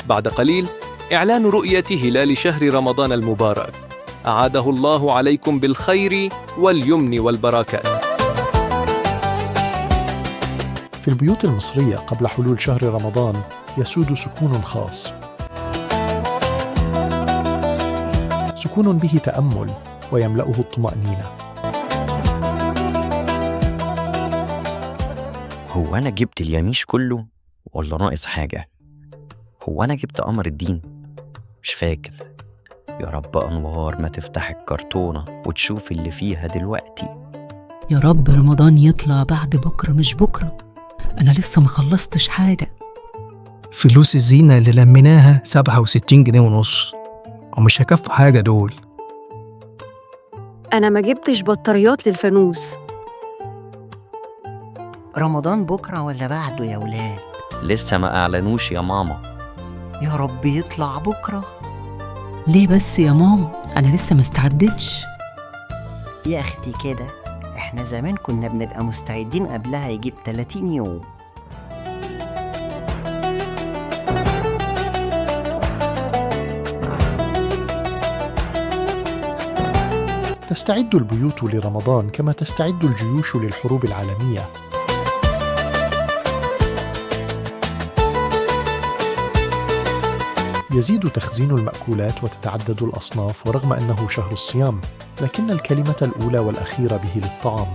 بعد قليل إعلان رؤية هلال شهر رمضان المبارك، أعاده الله عليكم بالخير واليمن والبركات. في البيوت المصرية قبل حلول شهر رمضان يسود سكون خاص، سكون به تأمل ويملأه الطمأنينة. هو أنا جبت اليميش كله ولا ناقص حاجة؟ هو أنا جبت قمر الدين؟ مش فاكر. يا رب أنوار ما تفتح الكرتونة وتشوف اللي فيها دلوقتي. يا رب رمضان يطلع بعد بكرة مش بكرة، أنا لسه ما خلصتش حاجة. فلوس الزينة اللي لميناها 67 جنيه ونص، ومش هيكفوا حاجة دول. أنا ما جبتش بطاريات للفانوس. رمضان بكرة ولا بعده يا ولاد؟ لسه ما أعلنوش يا ماما. يا رب يطلع بكرة. ليه بس يا ماما؟ أنا لسه ما استعدتش. يا أختي كده احنا زمان كنا بنبقى مستعدين قبلها يجيب 30 يوم. تستعد البيوت لرمضان كما تستعد الجيوش للحروب العالمية. يزيد تخزين المأكولات وتتعدد الأصناف، ورغم أنه شهر الصيام لكن الكلمة الأولى والأخيرة به للطعام.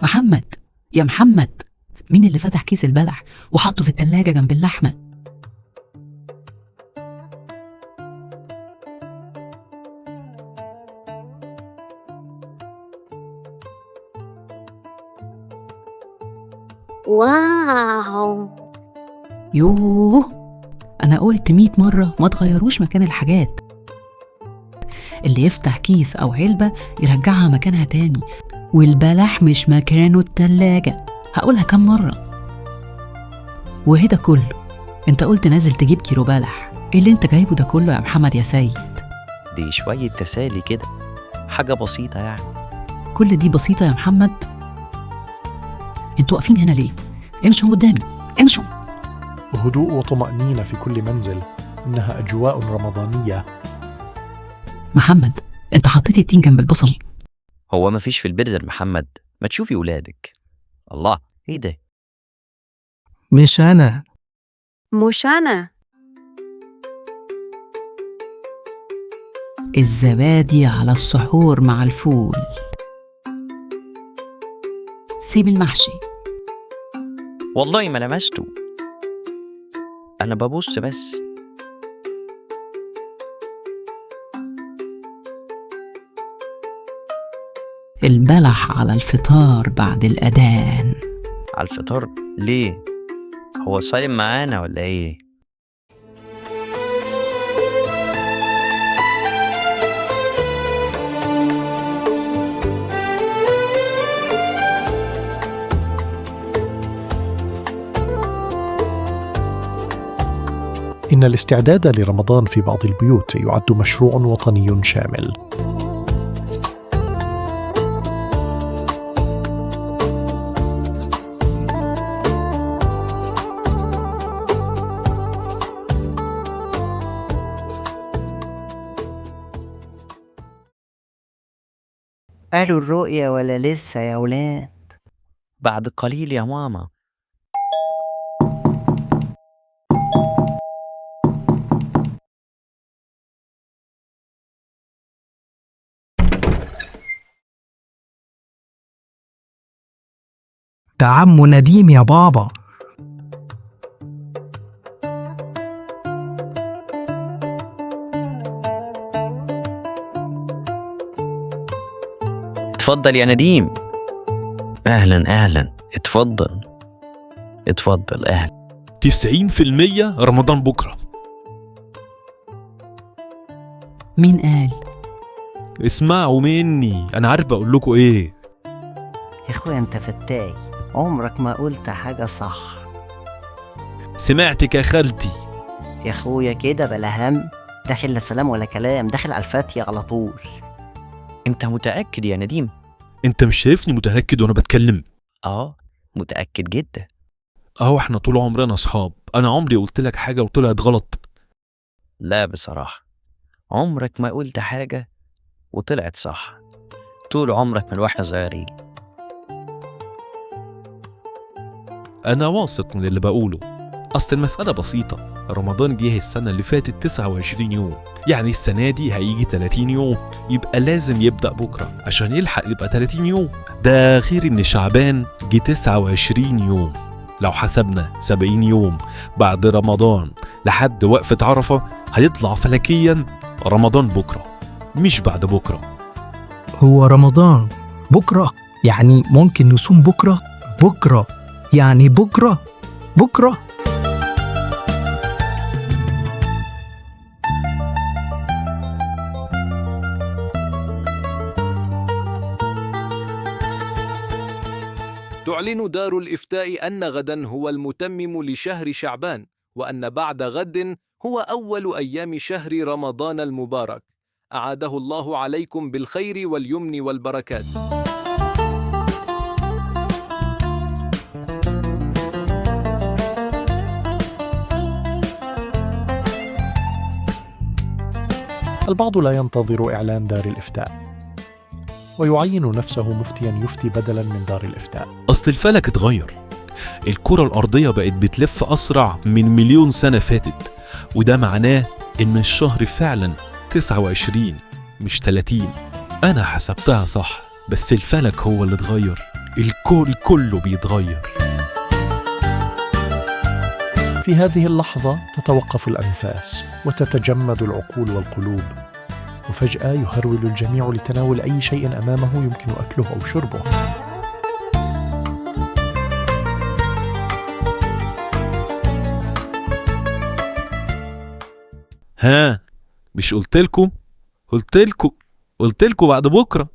محمد، يا محمد، مين اللي فتح كيس البلح وحطه في التلاجة جنب اللحمة؟ واو، يوه، أنا قلت 100 مرة ما تغيروش مكان الحاجات. اللي يفتح كيس أو علبة يرجعها مكانها تاني، والبلح مش مكانه التلاجة. هقولها كم مرة؟ وهدا كله انت قلت نازل تجيب كيلو بلح، ايه اللي انت جايبه ده كله يا محمد يا سيد؟ دي شوية تسالي كده، حاجة بسيطة يعني. كل دي بسيطة يا محمد؟ انتوا واقفين هنا ليه؟ امشوا قدامي، امشوا. هدوء وطمأنينة في كل منزل، إنها أجواء رمضانية. محمد، انت حطيت التين جنب البصل. هو ما فيش في البيت غير محمد؟ ما تشوفي ولادك. الله، ايه ده؟ مش أنا. مش أنا. الزبادي على السحور مع الفول. سيب المحشي. والله ما لمسته، أنا ببص بس. البلح على الفطار بعد الأذان. على الفطار ليه؟ هو صايم معانا ولا ايه؟ إن الاستعداد لرمضان في بعض البيوت يعد مشروع وطني شامل. قالوا الرؤية ولا لسه يا ولاد؟ بعد قليل يا ماما. ده عمو نديم يا بابا. اتفضل يا نديم. اهلا اهلا، اتفضل اتفضل، اهلا. 90% رمضان بكرة. مين قال؟ اسمعوا مني، أنا عارف بقول لكم إيه. يا اخويا انت فتاي، عمرك ما قلت حاجة صح. سمعتك يا خالتي. يا اخويا كده بلا هم، داخل لا سلام ولا كلام، داخل على الفاتية على طول. انت متأكد يا نديم؟ انت مش شايفني متأكد وانا بتكلم؟ اه، متأكد جدا. اهو احنا طول عمرنا اصحاب، انا عمري قلت لك حاجة وطلعت غلط؟ لا بصراحة، عمرك ما قلت حاجة وطلعت صح، طول عمرك من واحنا صغيرين. انا واثق من اللي بقوله. اصل المسألة بسيطة، رمضان جه السنة اللي فاتت 29 يوم، يعني السنة دي هيجي 30 يوم، يبقى لازم يبدأ بكرة عشان يلحق يبقى 30 يوم. ده غير إن شعبان جه 29 يوم، لو حسبنا 70 يوم بعد رمضان لحد وقفة عرفة هيطلع فلكيا رمضان بكرة مش بعد بكرة. هو رمضان بكرة؟ يعني ممكن نصوم بكرة؟ بكرة يعني بكرة بكرة. تعلن دار الإفتاء أن غدا هو المتمم لشهر شعبان، وأن بعد غد هو أول أيام شهر رمضان المبارك. أعاده الله عليكم بالخير واليمن والبركات. البعض لا ينتظر إعلان دار الإفتاء ويعين نفسه مفتيا يفتي بدلا من دار الإفتاء. أصل الفلك اتغير، الكرة الأرضية بقت بتلف أسرع من 1,000,000 سنة فاتت، وده معناه إن الشهر فعلا 29 مش 30. أنا حسبتها صح، بس الفلك هو اللي اتغير، الكل كله بيتغير. في هذه اللحظة تتوقف الأنفاس وتتجمد العقول والقلوب، وفجأة يهرول الجميع لتناول أي شيء أمامه يمكن أكله أو شربه. ها، مش قلتلكوا؟ قلتلكوا بعد بكرة.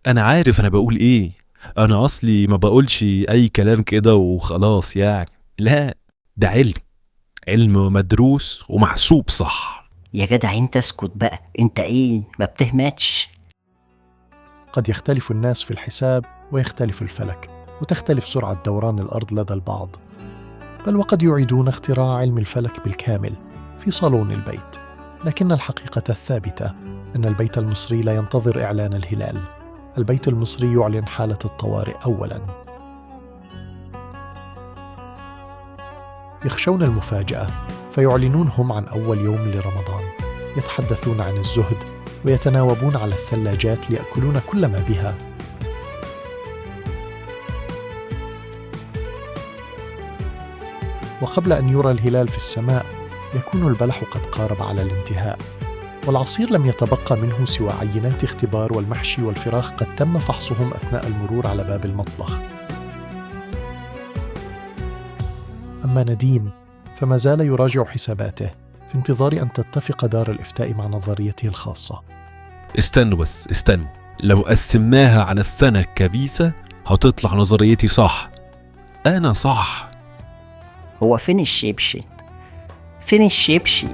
أنا عارف أنا بقول إيه، أنا أصلي ما بقولش أي كلام كده وخلاص يعني، لا ده علم مدروس ومحسوب صح. يا جدع انت اسكت بقى، انت ايه ما بتهمتش؟ قد يختلف الناس في الحساب ويختلف الفلك وتختلف سرعة دوران الأرض لدى البعض، بل وقد يعيدون اختراع علم الفلك بالكامل في صالون البيت. لكن الحقيقة الثابتة أن البيت المصري لا ينتظر إعلان الهلال، البيت المصري يعلن حالة الطوارئ أولاً. يخشون المفاجأة فيعلنون هم عن أول يوم لرمضان، يتحدثون عن الزهد ويتناوبون على الثلاجات ليأكلون كل ما بها. وقبل أن يرى الهلال في السماء يكون البلح قد قارب على الانتهاء، والعصير لم يتبقى منه سوى عينات اختبار، والمحشي والفراخ قد تم فحصهم أثناء المرور على باب المطبخ. أما نديم فما زال يراجع حساباته في انتظار أن تتفق دار الإفتاء مع نظريته الخاصة. استنوا بس استنوا، لو قسمناها على السنة الكبيسة هتطلع نظريتي صح. أنا صح. هو فين الشبشب؟ فين الشبشب؟